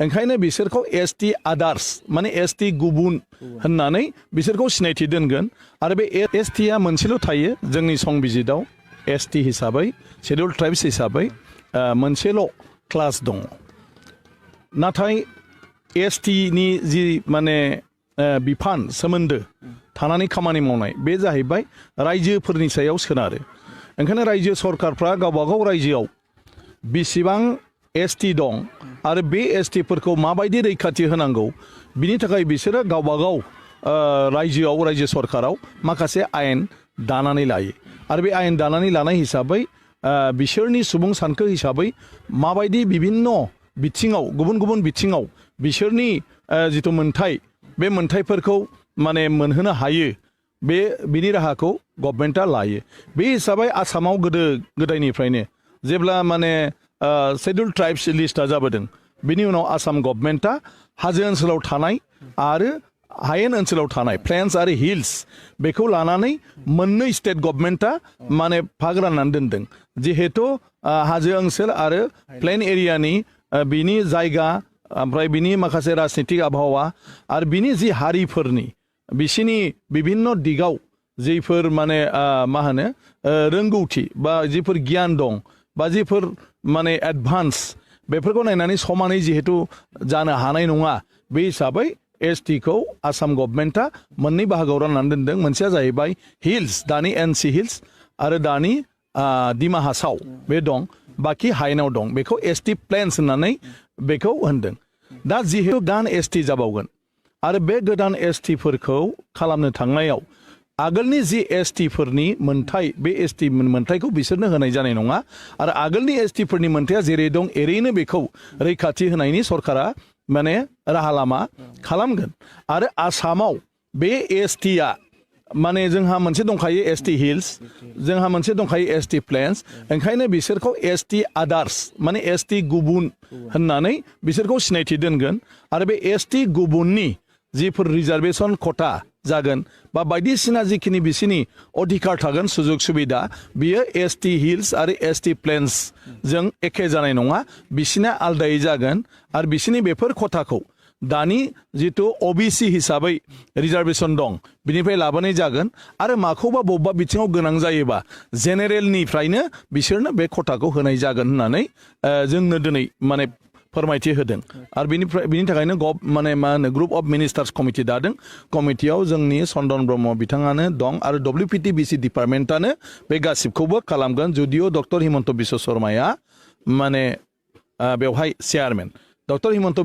ओंखायनो बिसोरखौ एसटी आदार्स माने एसटी गुबुन होननानै बिसोरखौ सिनायथि दोनगोन आरो बे एसटीआ मोनसेल' थायो जोंनि संबिजिताव एसटी हिसाबै शेड्युल्ड ट्राइब्स हिसाबै मोनसेल' क्लास दङ नाथाय एसटीनि जि माने बिफान सोमोन्दो थानानै खामानि मावनाय बे जाहैबाय रायजोफोरनि सायाव सोनारो ओंखायनो रायजो सरकारफ्रा गावबागाव रायजोआव बेसेबां एसटी दं आरो बे एसटीफोरखौ माबायदि रैखाथि होनांगौ बिनि थाखाय बिसोरो गावबागाव रायजोआव रायजो सरकाराव माखासे आयेन दानानै लायो आरो बे आयेन दानानै लानाय हिसाबै बिसोरनि सुबुं सानखो हिसाबै माबायदि बिभिन्न बिथिङाव गुबुन गुबुन बिथिङाव बिसोरनि जिथु मोनथाय बे मोनथायफोरखौ माने मोनहोनो हायो बिनि राहाखौ गभर्नमेन्टआ लायो बे हिसाबै आसामाव गोदो गोदायनिफ्रायनो जेब्ला माने शेड्युल्ड ट्राइब्स लिस्टआ जाबोदों बिनि उनाव आसाम गभर्नमेन्टआ हाजो ओनसोलाव थानाय आरो हायेन ओनसोलाव थानाय प्लेन्स आरो हिल्स बेखौ लानानै मोननै स्टेट गभर्नमेन्टआ माने भाग राननानै दोनदों जिहेतु हाजो ओनसोल आरो प्लेन एरियानि बिनि जायगा ओमफ्राय बिनि माखासे राजनीतिक आबहावा आरो बिनि जि हारिफोरनि बिसिनि बिभिन्न दिगाव जिफोर माने मा होनो रोंगौथि बा जिफोर गियान दं बा जिफोर माने एडभान्स बेफोरखौ नायनानै समानै जिहेतु जानो हानाय नङा बे हिसाबै एसटीखौ आसाम गभर्नमेन्टआ मोननै बाहागोआव राननानै दोनदों मोनसेया जाहैबाय हिल्स दानि एनसि हिल्स आरो दानि दिमा हासाव बे दं बाखि हायेनाव दं बेखौ एसटी प्लेन्स होननानै बेखौ होनदों दा जिहेतु गोदान एसटी जाबावगोन आरो बे गोदान एसटीफोरखौ खालामनो थांनायाव आगोलनि जि एसटीफोरनि मोनथाय बे एसटी मोनथायखौ बिसोरनो होनाय जानाय नङा आरो आगोलनि एसटीफोरनि मोनथाया जेरै दं एरैनो बेखौ रैखाथि होनायनि सरकारा माने राहा लामा खालामगोन आरो आसामाव बे एसटीआ माने जोंहा मोनसे दंखायो एसटी हिल्स जोंहा मोनसे दंखायो एसटी प्लेन्स ओंखायनो बिसोरखौ एसटी आदार्स माने एसटी गुबुन होननानै बिसोरखौ सिनायथि दोनगोन आरो बे एसटी गुबुननि जिफोर रिजार्भेसन खथा जागोन बा बायदिसिना जिखिनि बिसिनि अधिकार थागोन सुजुग सुबिदा बियो एसटी हिल्स आरो एसटी प्लेन्स जों एखे जानाय नङा बिसिना आलदायै जागोन आरो बिसिनि बेफोर खथाखौ दानि जितु ओबीसी हिसाबै रिजार्भेसन दं बिनिफ्राय लाबोनाय जागोन आरो माखौबा बबेबा बिथिङाव गोनां जायोबा जेनेरेलनिफ्रायनो बिसोरनो बे खथाखौ होनाय जागोन होननानै जोंनो दिनै माने फोरमायथि होदों आरो बिनि थाखायनो माने मा होनो ग्रुप अफ मिनिस्टार्स कमिटि दादों कमिटियाव जोंनि चन्दन ब्रह्म बिथाङानो दं आरो WPTBC डिपार्टमेन्टआनो बे गासिबखौबो खालामगोन जुदिअ डक्टर हिमन्त बिश्व शर्माया माने बेवहाय चेयारमेन डक्टर हिमन्त